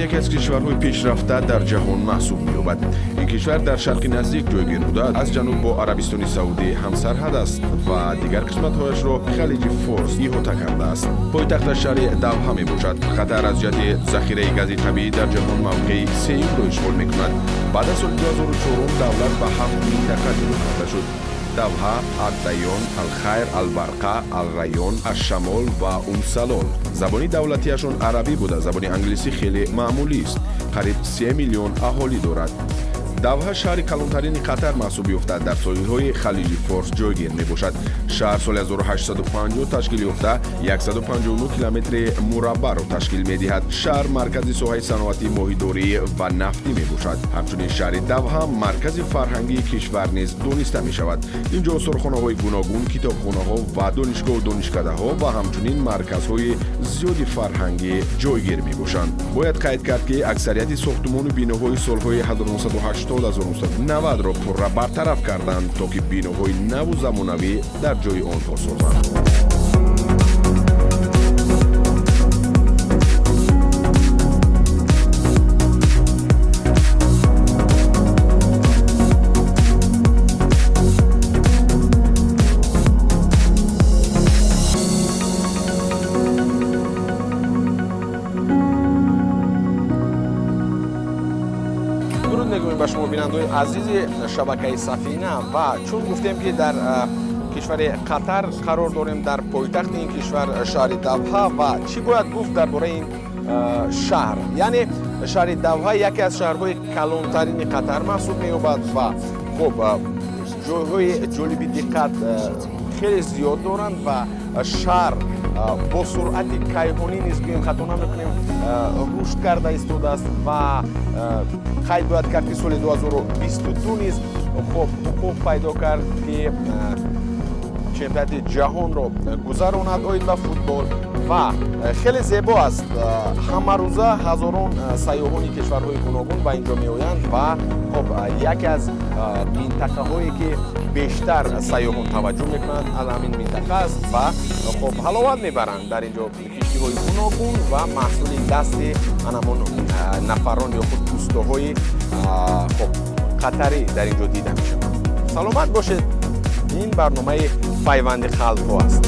Яке аз кишварҳои пешрафта дар ҷаҳон маҳсуб меёбад. Ин кишвар дар Шарқи Наздик ҷойгир буда, аз ҷануб бо Арабистони Саудӣ ҳамсарҳад аст ва дигар қисматҳояшро Халиҷи Форс иҳота кардааст. Пойтахташ шаҳри Давҳа мебошад. Қатар аз ҷиҳати захираи гази табиӣ дар ҷаҳон мавқеи сеюмро ишғол мекунад. Баъд аз соли 2004 давлат ба ҳафт минтақа ҷудо карда шуд: Давҳа, Ад-Дайён, Алхайр, Албарқа, Алрайён, Ашшамол ва Умсалол. Забони давлатиашон арабӣ буда, забони англисӣ хеле маъмулист. Қариб 3 миллион аҳолӣ дорад. Давҳа шаҳри калонтарини Қатар маҳсуб ёфта, дар соҳилҳои Халиҷи Форс ҷойгир мебошад. Шаҳр соли 1850 ташкил ёфта, 159 километри мураббаъро ташкил медиҳад. Шаҳр маркази соҳаи саноати моҳидорӣ ва нафтӣ мебошад. Ҳамчунин шаҳри Давҳа маркази фарҳангии кишвар низ дониста мешавад. Инҷо осорхонаҳои гуногун, китобхонаҳо ва донишгоҳу донишкадаҳо ва ҳамчунин марказҳои зиёди фарҳангӣ ҷойгир мебошанд. Бояд қайд кард, ки аксарияти сохтумону биноҳои солҳои 1980-1990-ро пурра бартараф карданд, то ки биноҳои наву замонавӣ дар ҷои онҳо созанд. Дуруд мегӯем ба шумо, бинандаои азизи шабакаи Сафина. Ва чун гуфтем, ки дар кишвари Қатар қарор дорем, дар пойтахти ин кишвар, шаҳри Давҳа. Ва чӣ бояд гуфт дар бораи ин шаҳр? Яъне шаҳри Давҳа яке аз шаҳрҳои калонтарини Қатар маҳсуб меёбад ва хуб, ҷойҳои ҷолиби диққат хеле зиёд доранд ва шаҳр бо суръати кайҳонӣ низ, гӯем хато намекунем, рушд карда истодааст. Ва қайд бояд кард, ки соли 2022 низ хуб ҳуқуқ пайдо кард, ки чемпионати ҷаҳонро гузаронад оид ба футбол. Ва хеле зебо аст. Ҳамарӯза ҳазорон сайёҳони кишварҳои гуногун ба инҷо меоянд ва хуб, яке аз минтақаҳое, ки бештар сайёҳон таваҷҷӯҳ мекунанд, аз ҳамин минтақа аст. Ва хуб, ҳаловат мебаранд дар инҷо, киштиҳои гуногун ва маҳсули дасти анамон нафарон ё худ устоҳои хуб қатарӣ дар инҷо дида мешаванд. Саломат бошед. Ин барномаи Пайванди қалбҳо аст.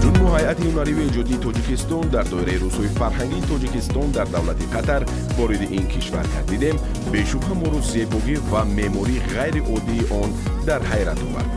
Чун мо ҳайати ҳунариву эҷодии Тоҷикистон дар доираи Рӯзҳои фарҳангии Тоҷикистон дар давлати Қатар вориди ин кишвар гардидем, бешубҳа моро зебогӣ ва меъмории ғайриоддии он дар ҳайрат овард.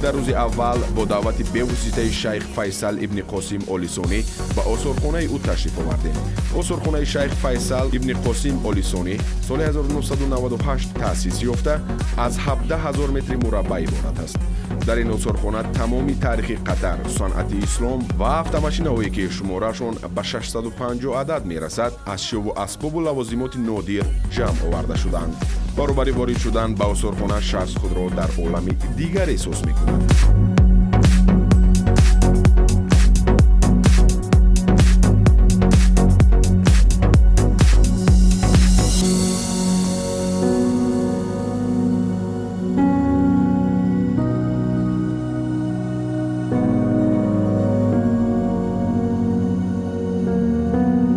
Дар рӯзи аввал бо даъвати бевоситаи шайх Файсал ибни Қосим Оли Сонӣ ба осорхонаи ӯ ташриф овардем. Осорхонаи шайх Файсал ибни Қосим Оли Сонӣ соли 1998 таъсис ёфта, аз 17 ҳазор метри мураббаъ иборат аст. Дар ин осорхона тамоми таърихи Қатар, санъати ислом ва автомашинаҳое, ки шумораашон ба 650 адад мерасад, ашёву асбобу лавозимоти нодир ҷамъ оварда шудаанд. Баробари ворид шудан ба осорхона шахс худро дар олами дигар эҳсос мекунад.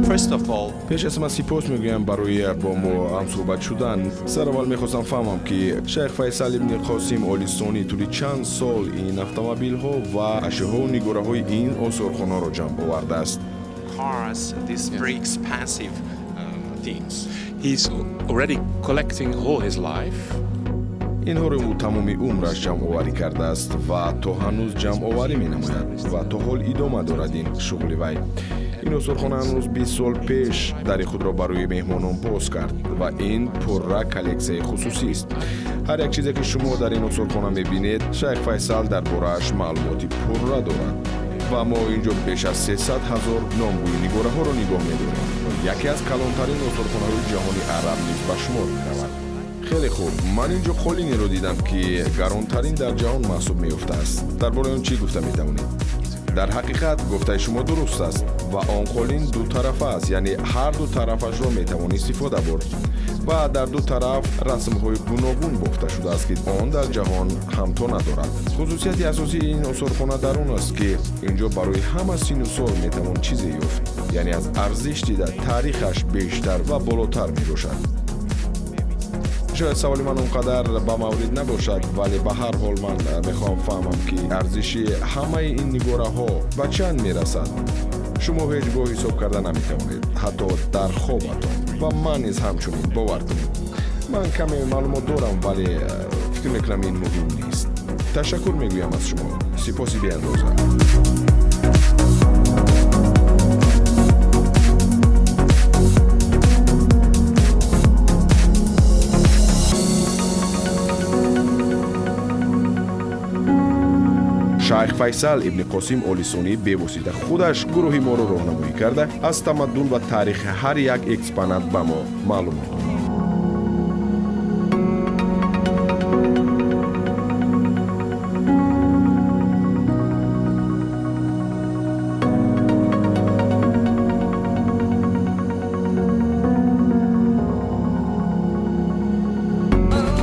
First of all, Пеш аз ҳама сипос мегӯям барои бо мо ҳамсӯҳбат шудан. Сараввал мехостам фаҳмам, ки шайх Файсал ибни Қосим Оли Сонӣ тӯли чанд сол ин автомобилҳо ва ашёҳову нигораҳои ин осорхонаро ҷамъ овардааст. Cars, these very expensive things. He's already collecting all his life. Инҳоро ӯ тамоми умраш ҷамъоварӣ кардааст ва то ҳанӯз ҷамъоварӣ менамояд ва то ҳол идома дорад ин шуғли вай. Ин осорхона ҳанӯз 20 сол пеш дари худро барои меҳмонон боз кард ва ин пурра коллексияи хусусист. Ҳар як чизе, ки шумо дар ин осорхона мебинед, шайх Файсал дар борааш маълумоти пурра дорад. Ва мо инҷо беш аз 300 ҳазор номгӯи нигораҳоро нигоҳ медорем. Яке аз калонтарин осорхонаҳои ҷаҳони араб низ ба шумор меравад. Хеле хуб, ман инҷо қолинеро дидам, ки гаронтарин дар ҷаҳон маҳсуб меёфтааст. Дар бораи он чӣ гуфта метавонед? Дар ҳақиқат гуфтаи шумо дуруст аст ва он қолин дутарафа аст, яъне ҳар ду тарафашро метавон истифода бурд ва дар ду тараф расмҳои гуногун бофта шудааст, ки он дар ҷаҳон ҳамто надорад. Хусусияти асосии ин осорхона дар он аст, ки инҷо барои ҳама синну сол метавон чизе ёфт, яъне аз арзиш дида таърихаш бештар ва болотар мебошад. Шояд саволи ман он қадар ба маврид набошад, вале ба ҳар ҳол ман мехоҳам фаҳмам, ки арзиши ҳамаи ин нигораҳо ба чанд мерасад. Шумо ҳеҷ гоҳ ҳисоб карда наметавонед, ҳатто дар хобатон. Ва ман низ ҳамчунин, бовар кунед. Ман каме маълумот дорам, вале фикр мекунам, ин муҳим нест. Ташаккур мегӯям аз шумо, сипоси беандоза. Шайх Файсал ибни Қосим Оли Сонӣ бевосита худаш гурӯҳи моро роҳнамоӣ карда, аз тамаддун ва таърихи ҳар як экспонат ба мо маълумот дод.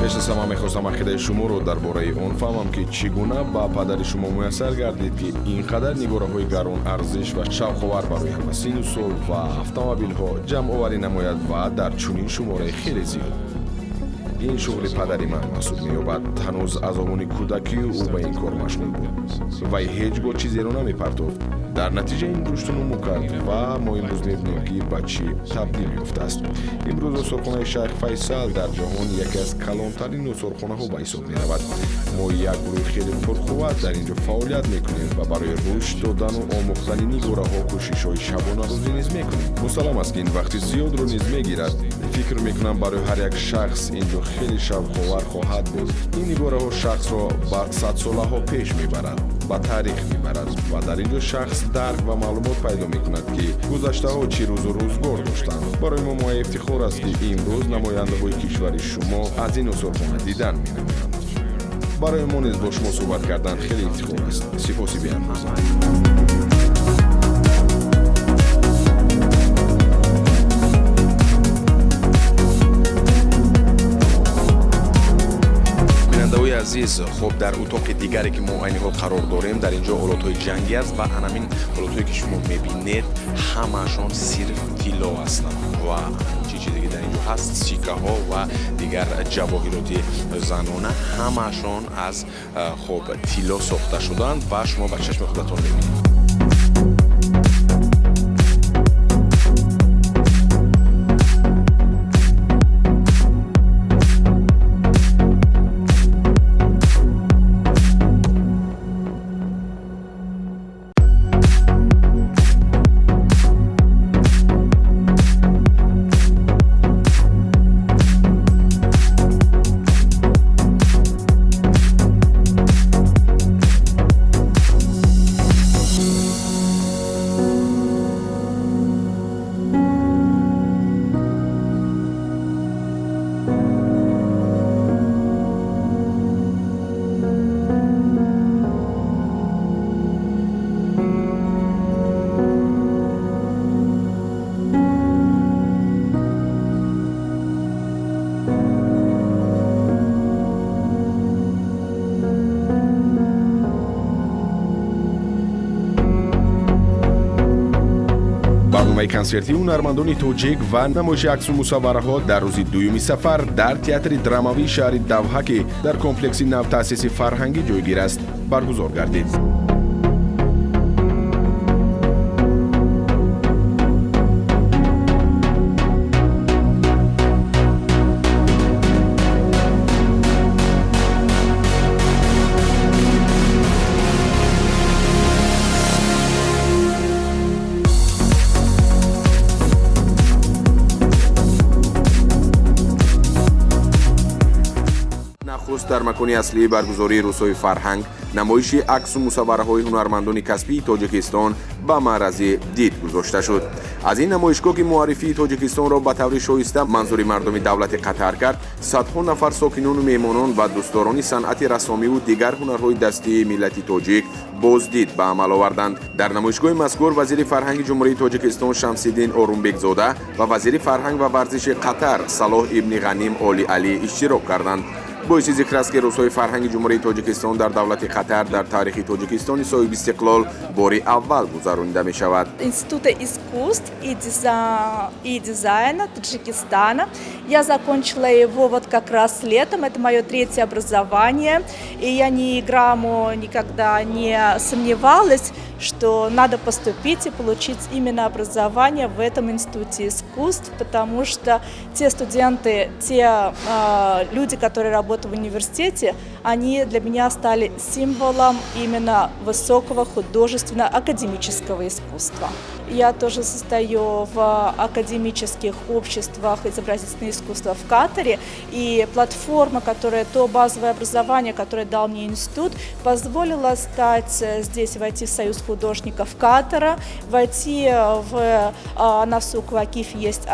Пеш аз ҳама мехостам ақидаи шуморо дар бораи он фаҳмам, ки чӣ гуна ба падари шумо муяссар гардид, ки ин қадар нигораҳои гарон арзиш ва шавқовар барои ҳама синну сол ва автомобилҳо ҷамъоварӣ намояд ва дар чунин шумораи хеле зиёд. Ин шуғли падари ман маҳсуб меёбад. Ҳанӯз аз овони кӯдакию ӯ ба ин кор машғул буд. Вай ҳеҷ гоҳ чизеро намепартофт. Дар натиҷа ин рушду нумӯ кард ва мо имрӯз мебинем, ки ба чӣ табдил ёфтааст. Имрӯз осорхонаи Шайх Файсал дар ҷаҳон яке аз калонтарин осорхонаҳо ба ҳисоб меравад. Мо як гурӯҳи хеле пурқувват дар ин ҷо фаъолият мекунем ва барои рушд додану омӯхтани нигораҳо кӯшишҳои шабонарӯзӣ низ мекунем. Мусаллам аст, ки ин вақти зиёдро низ мегирад. Фикр мекунам, барои ҳар як шахс ин ҷо хеле шавқовар хоҳад буд. Ин нигораҳо шахсро ба садсолаҳо пеш мебарад, ба таърих мебарад ва дар ин ҷо шахс дарк ва маълумот пайдо мекунад, ки гузаштаҳо чӣ рӯзу рӯзгор доштанд. Барои мо мояи ифтихор аст, ки имрӯз намояндаҳои кишвари шумо аз ин осорхона дидан менамоянд. Барои мо низ бо шумо суҳбат кардан хеле ифтихор аст. Сипоси беандоза. Бинандаҳои азиз, хуб, дар утоқи дигаре, ки мо айни ҳол қарор дорем, дар ин ҷо олотҳои ҷангӣ аст ва анамин олотҳое, ки шумо мебинед, ҳамаашон сирф тилло ҳастанд ва чӣ чизе ки дар ин ҷо ҳаст, сикаҳо ва дигар ҷавоҳироти занона, ҳамаашон аз хуб тилло сохта шуданд ва шумо ба чашми худатон мебинед. Барномаи консертии ҳунармандони тоҷик ва намоиши аксу мусаввараҳо дар рӯзи дуюми сафар дар театри драмавии шаҳри Давҳа, ки дар комплекси навтаъсиси фарҳангӣ ҷойгир аст, баргузор гардид. Нахуст Нахуст дар макони аслии баргузории рӯзҳои фарҳанг намоиши аксу мусаввараҳои ҳунармандони касбии Тоҷикистон ба маърази дид гузошта шуд. Аз ин намоишгоҳ, ки муаррифии Тоҷикистонро ба таври шоиста манзури мардуми давлати Қатар кард, садҳо нафар сокинону меҳмонон ва дӯстдорони санъати рассомиву дигар ҳунарҳои дастии миллати тоҷик боздид ба амал оварданд. Дар намоишгоҳи мазкур вазири фарҳанги Ҷумҳурии Тоҷикистон Шамсиддин Орумбекзода ва вазири фарҳанг ва варзиши Қатар Салоҳ ибни Ғаним Оли Алӣ иштирок карданд. Боиси зикр аст, ки рӯзҳои фарҳанги Ҷумҳурии Тоҷикистон дар давлати Қатар дар таърихи Тоҷикистони соҳибистиқлол бори аввал гузаронида мешавад. Института искусств и дизайна Таджикистана. Я закончила его вот как раз летом, это мое третье образование, и я ни грамму никогда не сомневалась, что надо поступить и получить именно образование в этом институте искусств, потому что те студенты, те люди, которые работают в университете, они для меня стали символом именно высокого художественно-академического искусства. Я тоже состою в академических обществах изобразительного искусства в Катаре, и платформа, которая, то базовое образование, которое дал мне институт, позволила стать здесь, войти в Союз художников Катара, войти в на Сук Вакиф есть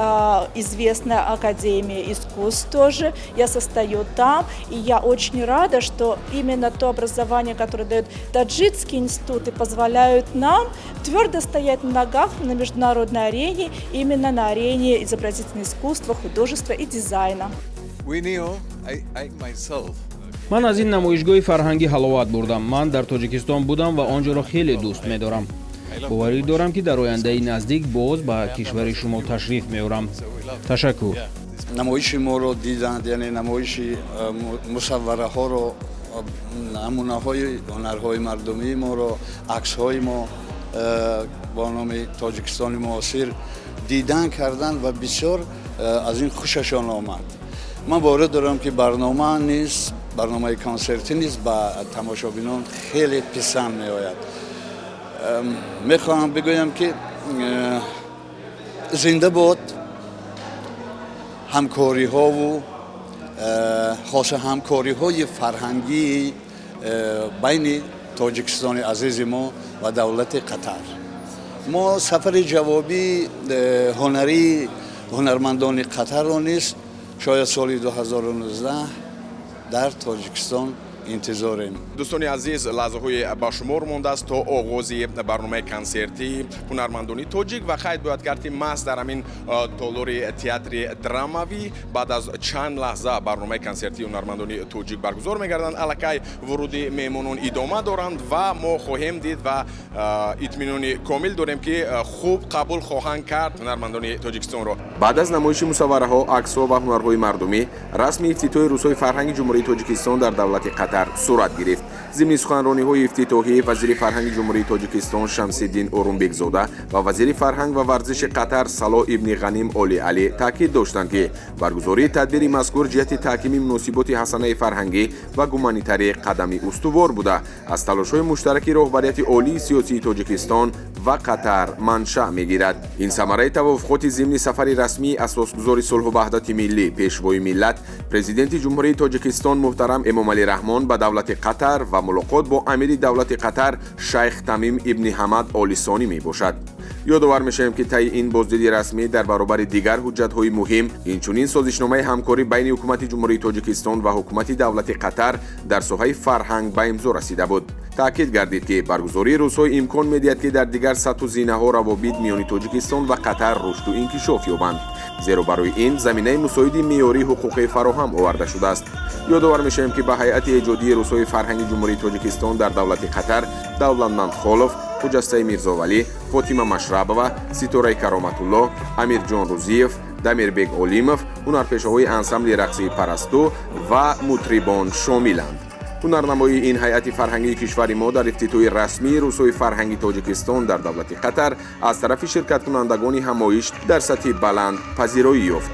известная академия искусств тоже, я состою там, и я очень рада, что именно то образование, которое дает таджикские институты, позволяют нам твердо стоять на ногах на международной арене, именно на арене изобразительного искусства, художества и дизайна. Ман аз ин намоишгоҳи фарҳангӣ ҳаловат бурдам. Ман дар Тоҷикистон будам ва он ҷоро хеле дӯст медорам. Боварӣ дорам, ки дар ояндаи наздик боз ба кишвари шумо ташриф меорам. Ташаккур. Намоиши моро диданд, яъне намоиши мусаввараҳоро, намунаҳои ҳунарҳои мардумии моро, аксҳои мо бо номи Тоҷикистони муосир дидан карданд ва бисёр аз ин хушашон омад. Ман боварӣ дорам, ки барнома низ, барномаи консертӣ низ ба тамошобинон хеле писанд меояд. Мехоҳам бигӯям, ки зинда бод ҳамкориҳову хоса ҳамкориҳои фарҳангии байни Тоҷикистони азизи мо ва давлати Қатар. Мо сафари ҷавобии ҳунарии ҳунармандони Қатарро низ шояд соли 2019 дар Тоҷикистон интизорем. Дӯстони азиз, лаҳзаҳои ба шумор мондааст то оғози барномаи консертии ҳунармандони тоҷик ва қайд бояд кард, ки маҳз дар ҳамин толори театри драмавӣ баъд аз чанд лаҳза барномаи консертии ҳунармандони тоҷик баргузор мегарданд. Аллакай вуруди меҳмонон идома доранд ва мо хоҳем дид ва итминони комил дорем, ки хуб қабул хоҳанд кард ҳунармандони Тоҷикистонро. Баъд аз намоиши мусаввараҳо, аксҳо ва ҳунарҳои мардумӣ расми ифтитоҳи рӯзҳои фарҳанги Ҷумҳурии Тоҷикистон дар давлати Қатар сурат гирифт. Зимни суханрониҳои ифтитоҳӣ вазири фарҳанги Ҷумҳурии Тоҷикистон Шамсиддин Орумбекзода ва вазири фарҳанг ва варзиши Қатар Салоҳ ибни Ғаним Оли Алӣ таъкид доштанд, ки баргузории тадбири мазкур ҷиҳати таҳкими муносиботи ҳасанаи фарҳангӣ ва гуманитарӣ қадами устувор буда, аз талошҳои муштараки роҳбарияти олии сиёсии Тоҷикистон ва Қатар маншаъ мегирад. Ин самараи тавофуқоти зимни сафари расмии асосгузори сулҳу ваҳдати миллӣ, Пешвои миллат, Президенти Ҷумҳурии Тоҷикистон муҳтарам Эмомалӣ Раҳмон ба давлати Қатар ва мулоқот бо амири давлати Қатар шайх Тамим ибни Ҳамад Оли Сонӣ мебошад. Ёдовар мешавем, ки таи ин боздиди расмӣ дар баробари дигар ҳуҷҷатҳои муҳим инчунин созишномаи ҳамкорӣ байни ҳукумати Ҷумҳурии Тоҷикистон ва ҳукумати давлати Қатар дар соҳаи фарҳанг ба имзо расида буд. Таъкид гардид, ки баргузории рӯзҳо имкон медиҳад, ки дар дигар сатҳу зинаҳо равобит миёни Тоҷикистон ва Қатар рушду инкишоф ёбанд, зеро барои ин заминаи мусоиди меъёрии ҳуқуқӣ фароҳам оварда шудааст. Ёдовар мешавем, ки ба ҳайати эҷодии рӯзҳои фарҳанги Ҷумҳурии Тоҷикистон дар давлати Қатар Давлатманд Холов, Хуҷастаи Мирзовалӣ, Фотима Машрабова, Ситораи Кароматулло, Амирҷон Рӯзиев, Дамирбек Олимов, ҳунарпешаҳои ансамбли рақсии «Парасту» ва мутрибон шомиланд. Ҳунарнамоии ин ҳайати фарҳангии кишвари мо дар ифтитоҳи расмии рӯзҳои фарҳанги Тоҷикистон дар давлати Қатар аз тарафи ширкаткунандагони ҳамоиш дар сатҳи баланд пазироӣ ёфт.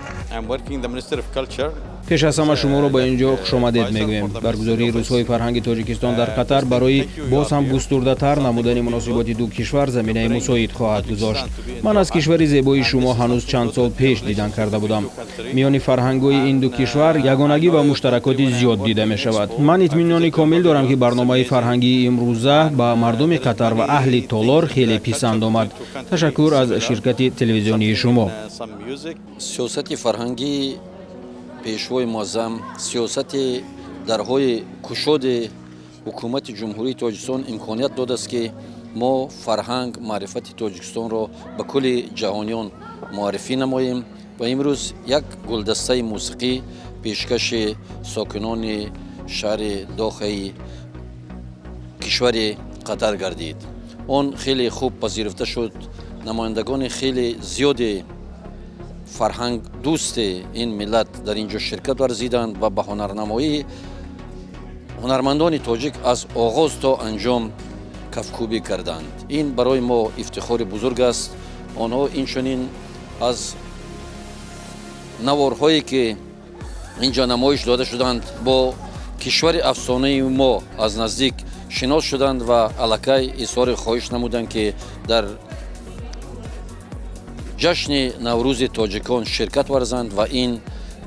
Пеш аз ҳама шуморо ба ин ҷо хушомадед мегӯем. Баргузории рӯзҳои фарҳанги Тоҷикистон дар Қатар барои боз ҳам густурдатар намудани муносиботи ду кишвар заминаи мусоид хоҳад гузошт. Ман аз кишвари зебои шумо ҳанӯз чанд сол пеш дидан карда будам. Миёни фарҳангҳои ин ду кишвар ягонагӣ ва муштаракоти зиёд дида мешавад. Ман итминони комил дорам, ки барномаи фарҳангии имрӯза ба мардуми Қатар ва аҳли толор хеле писанд омад. Ташаккур аз ширкати телевизионии шумо. Сиёсати фарҳангии Пешвои муаззам, сиёсати дарҳои кушоди ҳукумати Ҷумҳурии Тоҷикистон имконият додааст, ки мо фарҳанг, маърифати Тоҷикистонро ба кулли ҷаҳониён муаррифӣ намоем ва имрӯз як гулдастаи мусиқӣ пешкаши сокинони шаҳри Дохаи кишвари Қатар гардид. Он хеле хуб пазируфта шуд. Намояндагони хеле зиёди фарҳангдӯсти ин миллат дар ин ҷо ширкат варзиданд ва ба ҳунарнамоии ҳунармандони тоҷик аз оғоз то анҷом кафкӯбӣ карданд. Ин барои мо ифтихори бузург аст. Онҳо инчунин аз наворҳое, ки ин ҷо намоиш дода шуданд, бо кишвари афсонаи мо аз наздик шинос шуданд ва аллакай изҳори хоҳиш намуданд, ки дар ҷашни Наврӯзи тоҷикон ширкат варзанд ва ин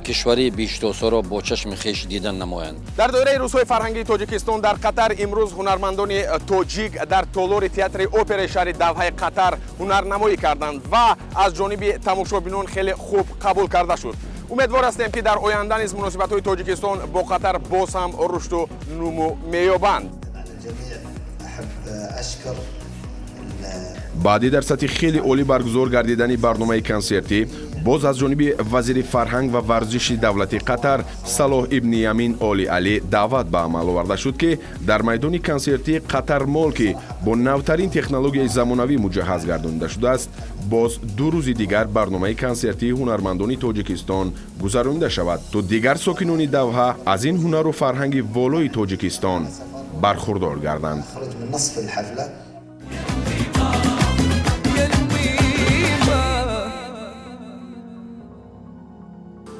кишвари биҳиштосоро бо чашми хеш дидан намоянд. Дар доираи рӯзҳои фарҳангии Тоҷикистон дар Қатар имрӯз ҳунармандони тоҷик дар толори театри операи шаҳри Давҳаи Қатар ҳунарнамоӣ карданд ва аз ҷониби тамошобинон хеле хуб қабул карда шуд. Умедвор ҳастем, ки дар оянда низ муносибатҳои Тоҷикистон бо Қатар боз ҳам рушду нумӯ меёбанд. Баъди дар сатҳи хеле олӣ баргузор гардидани барномаи консертӣ, боз аз ҷониби вазири фарҳанг ва варзиши давлати Қатар Салоҳ ибни Ямин Оли Алӣ даъват ба амал оварда шуд, ки дар майдони консертии Қатар Мол, ки бо навтарин технологияи замонавӣ муҷаҳҳаз гардонида шудааст, боз 2 рӯзи дигар барномаи консертии ҳунармандони Тоҷикистон гузаронида шавад, то дигар сокинони Давҳа аз ин ҳунару фарҳанги волои Тоҷикистон бархурдор гарданд.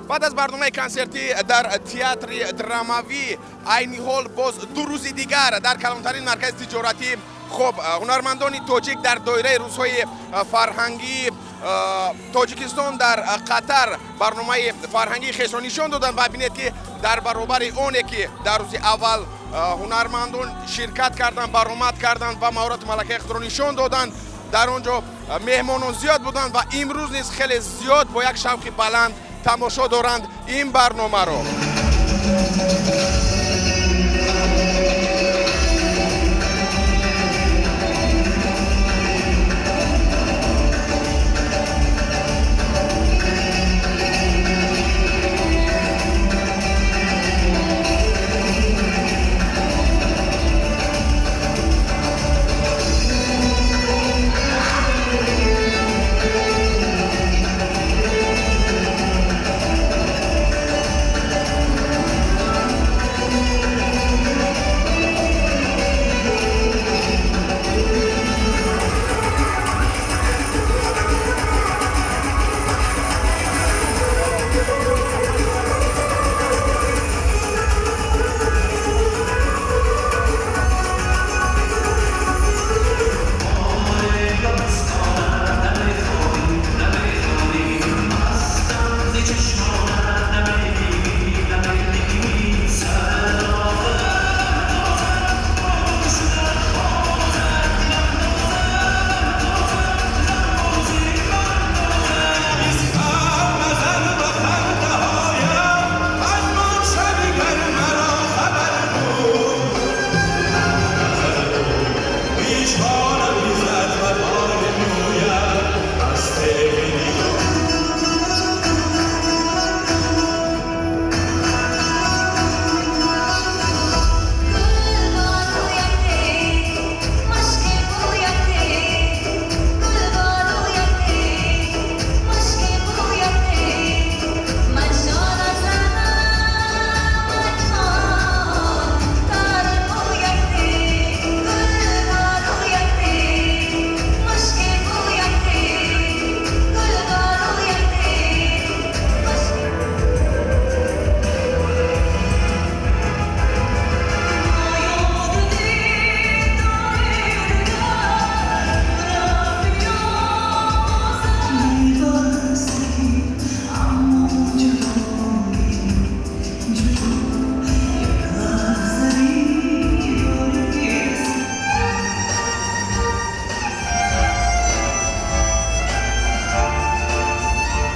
Баъд аз барномаи консертӣ дар театри драмавӣ, айни ҳол боз 2 рӯзи дигар дар калонтарин маркази тиҷоратӣ, хуб, ҳунармандони тоҷик дар доираи рӯзҳои фарҳангии Тоҷикистон дар Қатар барномаи фарҳангии хешро нишон доданд ва бинед, ки дар баробари оне, ки дар рӯзи аввал ҳунармандон ширкат карданд, баромад карданд ва маҳорату малакаи худро нишон доданд, дар он ҷо меҳмонон зиёд буданд ва имрӯз низ хеле зиёд бо як шавқи баланд тамошо доранд ин барномаро.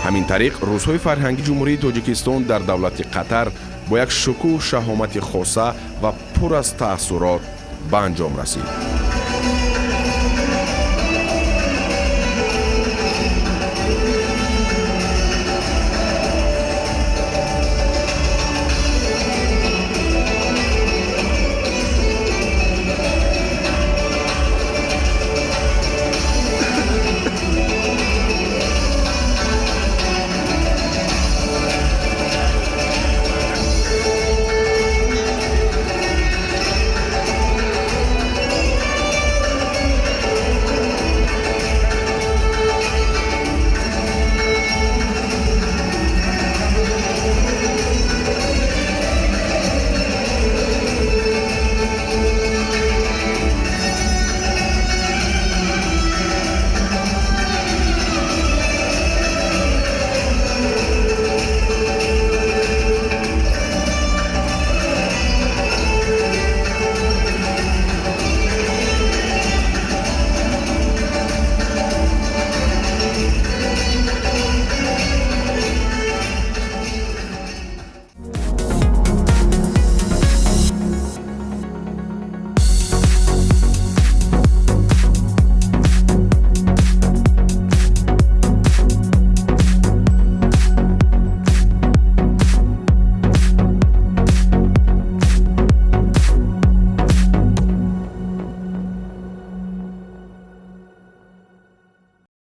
Ҳамин тариқ, рӯзҳои фарҳанги Ҷумҳурии Тоҷикистон дар давлати Қатар бо як шукӯҳ, шаҳомати хоса ва пур аз таассурот ба анҷом расид.